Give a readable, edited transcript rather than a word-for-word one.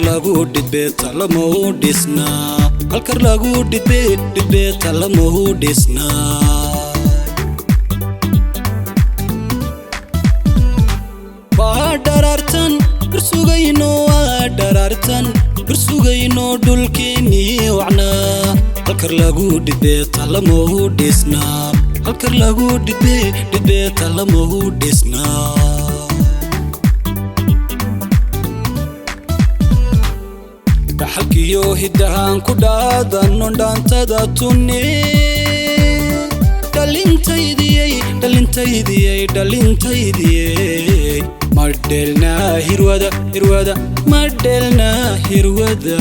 Lagu dhidbe talama u dhisnaa, halkar lagu dhidbe dhidbe talama u dhisnaa. Waa dharaartan dhursugayno, waa dharaartan dhursugayno dhulkeennii wacnaa. Halkar lagu dhidbe talama u dhisnaa, halkar lagu dhidbe dhidbe talama u dhisnaa. Dhaxalkiyo hiddahaan ku dhaadanno dhaantada tunni. Dhalintaydiyey, dhalintaydiyey, dhalintaydiyey, madhelnaa hirwada, hirwada madhelnaa hirwada.